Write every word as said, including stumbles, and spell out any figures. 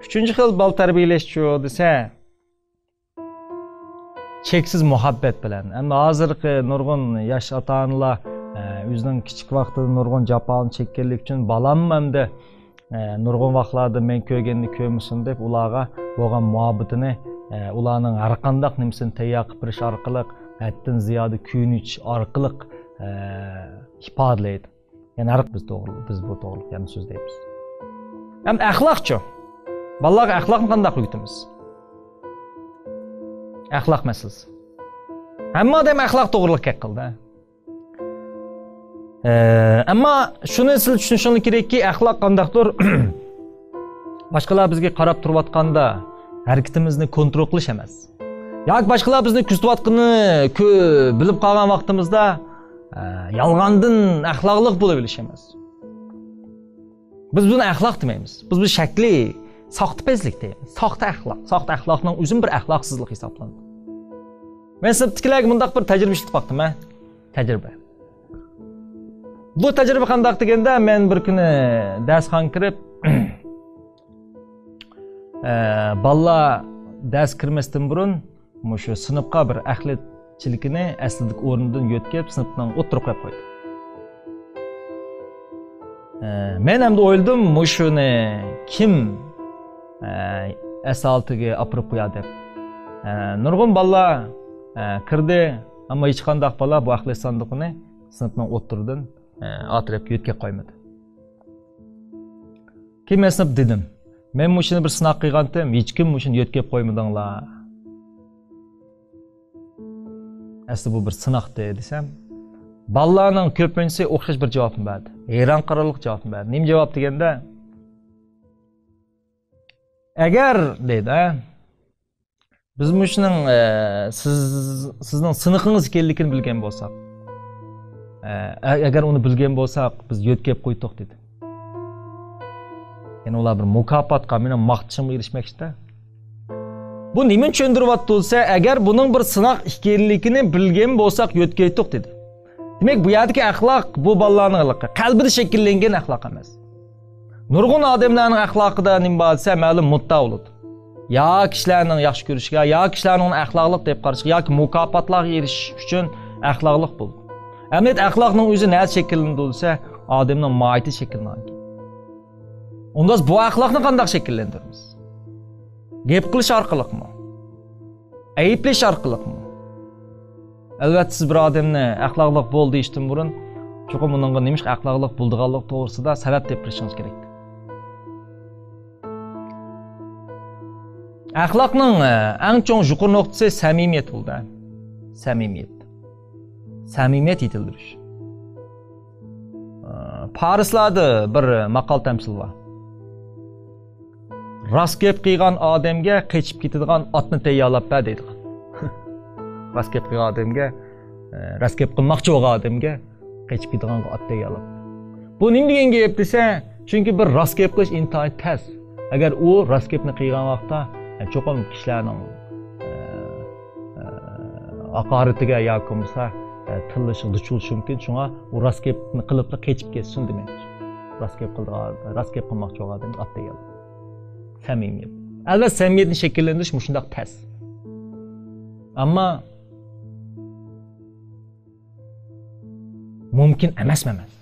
ئۈچىنچى خىل بالا تەربىيەلەشچۇ دېسە، چەكسىز مۇھەببەت بىلەن. ئەمما ھازىرقى نۇرغۇن ياش ئاتا-ئانىلار، ئە، ئۆزىنىڭ كىچىك ۋاقتىدا نۇرغۇن جاپالارنى چەككەنلىكى ئۈچۈن، بالاممۇ ئەمدى، ئە، نۇرغۇن ۋاقىتلاردا مەن كۆرگەننى كۆرمىسۇن دەپ، ئۇلارغا بولغان مۇھەببىتىنى، ئە، ئۇلارنىڭ ھەر قانداق نېمىسىنى تەييار قىلىپ بېرىش ئارقىلىق، ھەددىدىن زىيادە كۆيۈنۈش ئارقىلىق، ئە، ئىپادىلەيدۇ. يەنى ھەر بىز توغرىلىق، بىز بۇ توغرىلىق يەنە سۆزلەيمىز. ئەمدى ئەخلاقچۇ؟ بالىلارغا ئەخلاقنى قانداق ئۆگىتىمىز؟ ئەخلاق مەسىلىسى. ھەممە ئادەم ئەخلاق توغرىلىق گەپ قىلدى. ئە، ئەمما شۇنى سىز چۈشىنىشىڭلار كېرەككى، ئەخلاق قانداقتۇر؟ باشقىلار بىزگە قاراپ تۇرۇۋاتقاندا ھەرىكىتىمىزنى كونترول قىلىش ئەمەس. ياكى باشقىلار بىزنى كۆزىتىۋاتقىنىنى كۆ-، بىلىپ قالغان ۋاقتىمىزدا، ئە، يالغاندىن ئەخلاقلىق بولۇۋېلىش ئەمەس. بىز بۇنى ئەخلاق دېمەيمىز. بىز بۇ شەكلىي، ساختىپەزلىك دەيمىز. ساختا ئەخلاق. ساختا ئەخلاقنىڭ ئۆزىمۇ بىر ئەخلاقسىزلىق ھېسابلىنىدۇ. مەن سىنىپتىكىلەرگە مۇنداق بىر تەجرىبە ئىشلىتىپ باقتىم، ھە؟ تەجرىبە. بۇ تەجرىبە قانداق دېگەندە، مەن بىر كۈنى دەرسخانىغا كىرىپ، ئە، بالىلار دەرس كىرمەستىن بۇرۇن مۇشۇ سىنىپقا بىر ئەخلەت چىلىكىنى ئەسلىدىكى ئورنىدىن يۆتكەپ، سىنىپنىڭ ئوتتۇرىغا قويۇپ قويدى. ئە، مەن ئەمدى ئويلىدىم، مۇشۇنى كىم، ئە، ئەسلىھە ئالدىغا ئاپىرىپ قويار دەپ. ئە، نۇرغۇن بالىلار، ئە، كىردى، ئەمما ھېچقانداق بالا بۇ ئەخلەت ساندۇقىنى سىنىپنىڭ ئوتتۇرىدىن، ئە، ئارقا تەرەپكە يۆتكەپ قويمىدى. كېيىن مەن سىنىپقا دېدىم، مەن مۇشۇنى بىر سىناق قىلغانتىم، ھېچكىم مۇشۇنى يۆتكەپ قويمىدىڭلار. ئەسلى بۇ بىر سىناقتى دېسەم، بالىلارنىڭ كۆپىنچىسى ئوخشاش بىر جاۋابنى بەردى. ھەيران قالارلىق جاۋابنى بەردى. نېمە جاۋاب دېگەندە، ئەگەر دەيدۇ، ھە، بىز مۇشۇنىڭ، ئە، سىز، سىزنىڭ سىنىقىڭىز ئىكەنلىكىنى بىلگەن بولساق، ئە، ئەگەر ئۇنى بىلگەن بولساق، بىز يۆتكەپ قويدۇق دېدى. يەنى ئۇلار بىر مۇكاپاتقا، مېنىڭ ماختىشىمغا ئېرىشمەكچىدە. بۇ نېمىنى چۈشەندۈرۈۋاتىدۇ دېسە، ئەگەر بۇنىڭ بىر سىناق ئىكەنلىكىنى بىلگەن بولساق يۆتكەيتتۇق دېدى. دېمەك، بۇ يەردىكى ئەخلاق بۇ بالىلارنىڭ قەلبىدە شەكىللەنگەن ئەخلاق ئەمەس. نۇرغۇن ئادەملەرنىڭ ئەخلاقىدا نېمە بار دېسە، مەلۇم مۇددىئا بولىدۇ. يا كىشىلەرنىڭ ياخشى كۆرۈشىگە، يا كىشىلەرنىڭ ئەخلاقلىق دەپ قارىشىغا، ياكى مۇكاپاتلارغا ئېرىشىش ئۈچۈن ئەخلاقلىق بولىدۇ. ئەمەلىيەتتە ئەخلاقنىڭ ئۆزى نەدە شەكىللىنىدۇ دېسە، ئادەمنىڭ ماھىيىتى شەكىللەنگەن كېيىن. ئۇنداق بۇ ئەخلاقنى قانداق شەكىللەندۈرىمىز؟ گەپ قىلىش ئارقىلىقمۇ؟ ئەيىبلەش ئارقىلىقمۇ؟ ئەلۋەتتە، سىز بىر ئادەمنى ئەخلاقلىق بول دېيىشتىن بۇرۇن، چوقۇم ئۇنىڭغا نېمىشقا ئەخلاقلىق بولىدىغانلىقى توغرىسىدا سەۋەب تېپىپ بېرىشىڭىز كېرەك. ئەخلاقنىڭ، ئە، ئەڭ چوڭ يۇقىرى نۇقتىسى سەمىمىيەت بولىدۇ. سەمىمىيەت. سەمىمىيەت يېتىلدۈرۈش. ئە، پارسلاردا بىر ماقال تەمسىل بار. راست گەپ قىلغان ئادەمگە قېچىپ كېتىدىغان ئاتنى تەييارلاپ بەر دەيدىغان. راست گەپ قىلغان ئادەمگە، ئە، راست گەپ قىلماقچى بولغان ئادەمگە قېچىپ كېتىدىغان ئات تەييارلاپ. بۇ نېمە دېگەن گەپ دېسە، چۈنكى بىر راست گەپ قىلىش ئىنتايىن تەس. ئەگەر ئۇ راست گەپنى قىلغان ۋاقىتتا، ئە، چوقۇم كىشىلەرنىڭ، ئە، ئە، ھاقارىتىگە ياكى بولمىسا، ئە، تىللىشىغا دۇچ كېلىشى مۇمكىن. شۇڭا ئۇ راست گەپنى قىلىپلا قېچىپ كەتسۇن دېمەكچى. راست گەپ قىلىدىغان، راست گەپ قىلماقچى بولغان ئادەم ئات دېگەن. سەمىمىيەت. ئەلۋەتتە، سەمىمىيەتنى شەكىللەندۈرۈش مۇشۇنداق تەس. ئەمما مۇمكىن ئەمەسمۇ ئەمەس.